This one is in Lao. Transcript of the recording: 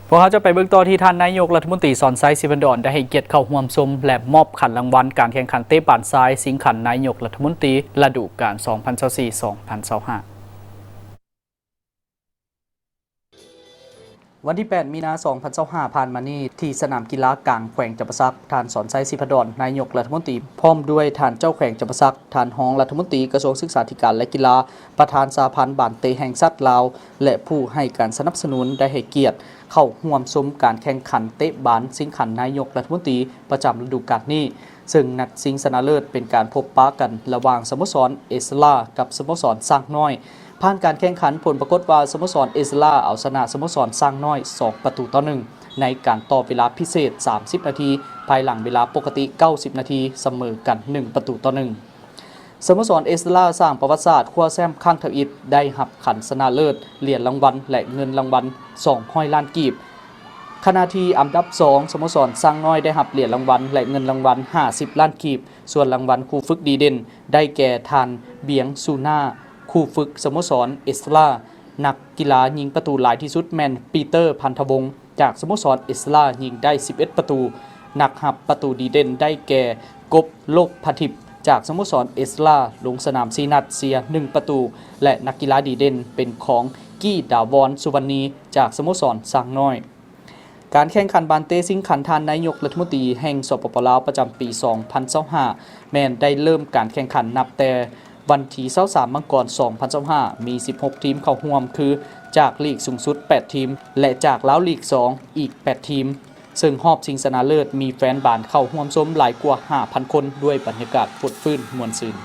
ພວກເຮົາຈະໄປເບິ່ງຕໍ່ທີ່ທ່ານນາຍົກລັດຖະມົນຕີ ສອນໄຊ ສີພັນດອນ ໄດ້ໃຫ້ກຽດເຂົ້າຮ່ວມຊົມ ແລະ ມອບຂັນລາງວັນການແຂ່ງຂັນເຕະບານຊາຍຊິງຂັນນາຍົກລັດຖະມົນຕີ ລະດູການ ສອງພັນຊາວສີ່ ສອງພັນຊາວຫ້າ. ວັນທີແປດ ມີນາ ສອງພັນຊາວຫ້າ ຜ່ານມານີ້ ທີ່ສະໜາມກິລາກາງແຂວງຈຳປາສັກ, ທ່ານ ສອນໄຊ ສີພັນດອນ ນາຍົກລັດຖະມົນຕີ ພ້ອມດ້ວຍທ່ານເຈົ້າແຂວງຈຳປາສັກ, ທ່ານຮອງລັດຖະມົນຕີກະຊວງສຶກສາທິການ ແລະ ກິລາ, ປະທານສະຫະພັນບານເຕະແຫ່ງຊາດລາວ ແລະ ຜູ້ໃຫ້ການສະໜັບສະໜູນ ໄດ້ໃຫ້ກຽດເຂົ້າຮ່ວມຊົມການແຂ່ງຂັນເຕະບານຊິງຂັນນາຍົກລັດຖະມົນຕີປະຈຳລະດູການນີ້, ເຊິ່ງນັດຊິງຊະນະເລີດເປັນການພົບປະກັນລະຫວ່າງສະໂມສອນເອສລາ ກັບສະໂມສອນຊ້າງນ້ອຍ. ຜ່ານການແຂ່ງຂັນ, ຜົນປາກົດວ່າສະໂມສອນເອສລາເອົາຊະນະສະໂມສອນຊ້າງນ້ອຍ ສອງປະຕູຕໍ່ໜຶ່ງ ໃນການຕໍ່ເວລາພິເສດ ສາມສິບນາທີ, ພາຍຫຼັງເວລາປົກກະຕິ ເກົ້າສິບນາທີ ສະເໝີກັນ ໜຶ່ງປະຕູຕໍ່ໜຶ່ງ. ສະໂມສອນເອສລາສ້າງປະຫວັດສາດຄວ້າແຊ້ມຄັ້ງທຳອິດ, ໄດ້ຮັບຂັນຊະນະເລີດ, ຫຼຽນລາງວັນ ແລະ ເງິນລາງວັນ ສອງຮ້ອຍລ້ານກີບ. ຂະນະທີ່ອັນດັບສອງ ສະໂມສອນຊ້າງນ້ອຍ ໄດ້ຮັບຫຼຽນລາງວັນ ແລະ ເງິນລາງວັນ ຫ້າສິບລ້ານກີບ, ສ່ວນລາງວັນຄູ່ຝຶກດີເດັ່ນ ໄດ້ແກ່ທ່ານ ບຽງ ຊູນາ, ຄູ່ຝຶກສະໂມສອນເອສລາ. ນັກກິລາຍິງປະຕູຫຼາຍທີ່ສຸດແມ່ນ ປີເຕີ ພັນທະວົງ ຈາກສະໂມສອນເອສລາ ຍິງໄດ້ສິບເອັດປະຕູ. ນັກຮັບປະຕູດີເດັ່ນໄດ້ແກ່ ກົບ ໂລກພະທິບ ຈາກສະໂມສອນເອສລາ ລົງສະໜາມສີ່ນັດ ເສຍໜຶ່ງປະຕູ ແລະ ນັກກິລາດີເດັ່ນເປັນຂອງ ກີ້ ດາວອນ ສຸວັນນີ ຈາກສະໂມສອນຊ້າງນ້ອຍ. ການແຂ່ງຂັນບານເຕະຊິງຂັນທ່ານນາຍົກລັດຖະມົນຕີແຫ່ງ ສປປ ລາວ ປະຈຳປີ ສອງພັນຊາວຫ້າ ແມ່ນໄດ້ເລີ່ມການແຂ່ງຂັນນັບແຕ່ວັນທີ ຊາວສາມ ມັງກອນ ສອງພັນຊາວຫ້າ ມີສິບຫົກທີມເຂົ້າຮ່ວມ ຄື ຈາກລີກສູງສຸດ ແປດທີມ ແລະ ຈາກລາວລີກສອງ ອີກ ແປດທີມ, ເຊິ່ງຮອບຊິງຊະນະເລີດມີແຟນບານເຂົ້າຮ່ວມຊົມຫຼາຍກວ່າ ຫ້າພັນຄົນ ດ້ວຍບັນຍາກາດຟົດຟື້ນມ່ວນຊື່ນ.